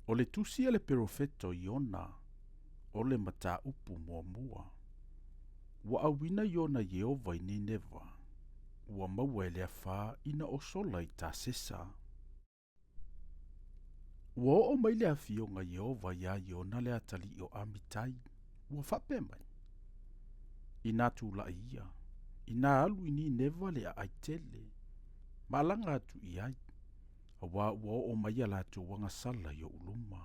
O le tusi a le perofeta o Iona, o le mataupu muamua. Ua auina Iona e Ieova i Nineva, ua maua e le afā ina o sola i Tasesa. Ua oo mai le afioga a Ieova iā Iona le atalii o Amitai, ua faapea mai, Inā tulai ia, inā alu i Nineva le aai tele, ma alaga atu i ai, auā ua oo mai a latou agasala i oʻu luma.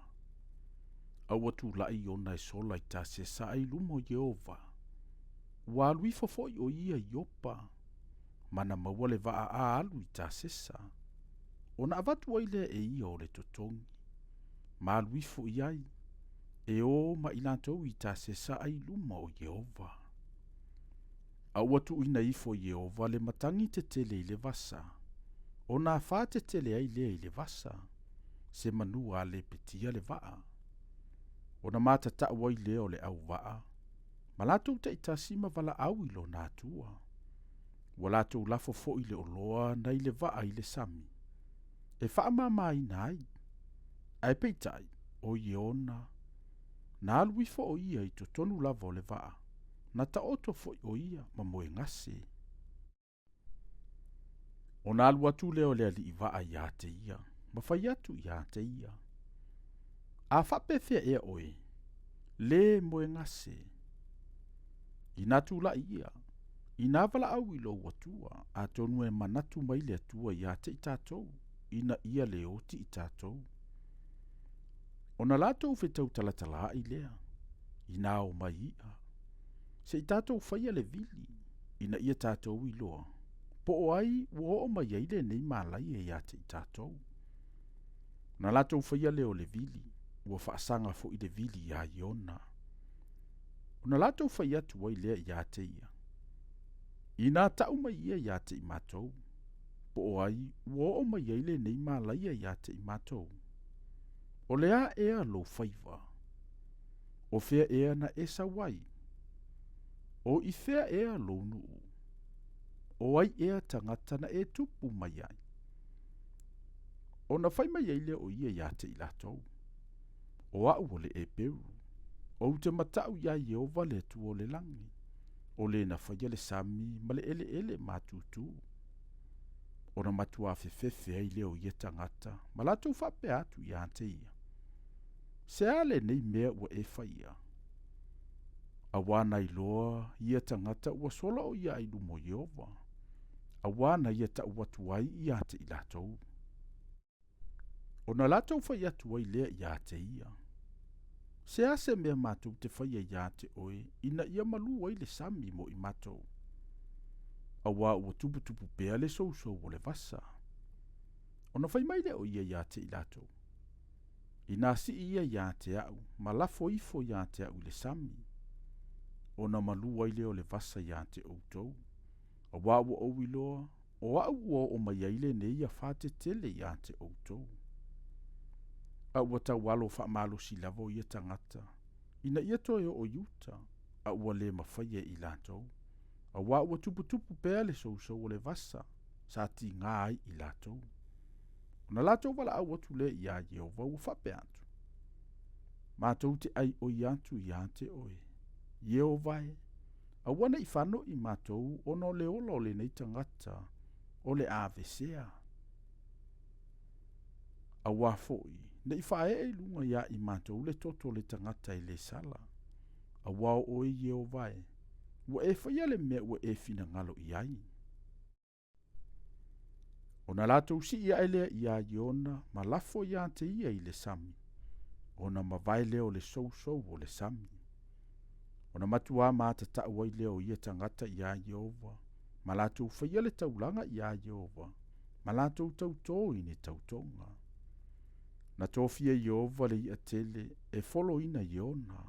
A ua tulai Iona e sola i Tasesa ai i luma o Ieova. Ua alu ifo foi ʻo ia i Iopa, ma na maua le vaa a alu i Tasesa, ona avatu ai lea e ia o le totogi, ma alu ifo i ai, e ō ma i latou i Tasesa ai i luma o Ieova. A ua tuuina ifo e Ieova le matagi tetele i le vasa, ona afā tetele ai lea i le vasa, se manu a lepetia le vaa. Ona matatau ai lea o le auvaa, ma latou taitasi ma valaau i lona Atua. Ua latou lafo foi le oloa nai le vaa i le sami, e faamamaina ai. Ae peitai, o Iona, na alu ifo o ia i totonu lava o le vaa, na taoto foi o ia ma moegase. Ona alu atu lea o le alii vaa iā te ia, ma fai atu iā te ia, A faapefea ea oe, lē moegase? Inā tulai ia, inā valaau i lou Atua, atonu e manatu mai le Atua iā te i tatou, ina ia le oti i tatou. Ona latou fetautalatalaai lea, inā omai iʻa, se i tatou faia le vili, ina ia tatou iloa, po o ai ua oo mai ai lenei malaia iā te i tatou. Ona latou faia lea o le vili, ua faasaga foi le vili iā Iona. Ona latou fai atu ai lea iā te ia, Inā tau mai ia iā te i matou, po o ai ua oo mai ai lenei malaia iā te i matou. O le a ea lou faiva? O fea ea na e sau ai? O i fea ea lou nuu? O ai ea tagata na e tupu mai ai? Ona fai mai ai lea o ia iā te i latou, O aʻu o le Eperu, ou te mataʻu iā Ieova le Atua o le lagi, o le na faia le sami ma le eleele matutu. Ona matuā fefefe ai lea o ia tagata ma latou faapea atu iā te ia, Se a lenei mea ua e faia? Auā na iloa ia tagata ua sola o ia ai luma o Ieova, auā na ia taʻu atu ai iā te i latou. Ona latou fai atu ai lea iā te ia, Se a se mea matou te faia iā te oe ina ia malū ai le sami mo i matou? Auā ua tuputupu pea le sousou o le vasa. Ona fai mai lea o ia iā te i latou, Inā sii ia iā te aʻu ma lafo ifo iā te aʻu i le sami, ona malū ai lea o le vasa iā te outou, auā ua ou iloa, O aʻu ua oo mai ai lenei afā tetele iā te outou. A ua taualo faamalosi lava o ia tagata, ina ia toe oo i uta, a ua le mafai e i latou, auā ua tuputupu pea le sousou o le vasa sa tigā ai i latou. Ona latou valaau atu lea iā Ieova ua faapea atu, Matou te ʻai ʻoi atu iā te ʻoe, Ieova e, Aua ne i fanoʻi matou ona o le ola o lenei tagata o le avesea. Auā foi, ne i faaee i luga iā i matou le toto o le tagata e le sala. Auā o oe Ieova e, ua e faia le mea ua e finagalo i ai. Ona latou sii aʻe lea iā Iona ma lafo iā te ia i le sami, ona mavae lea o le sousou o le sami. Ona matuā matataʻu ai lea o ia tagata iā Ieova, ma latou faia le taulaga iā Ieova, ma latou tautō i ni tautoga. Na tofia Ieova le iʻa tele e foloina Iona.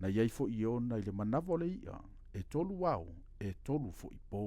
Na i ai foi Iona i le manawa o le iʻa, e tolu ao, e tolu foi pō.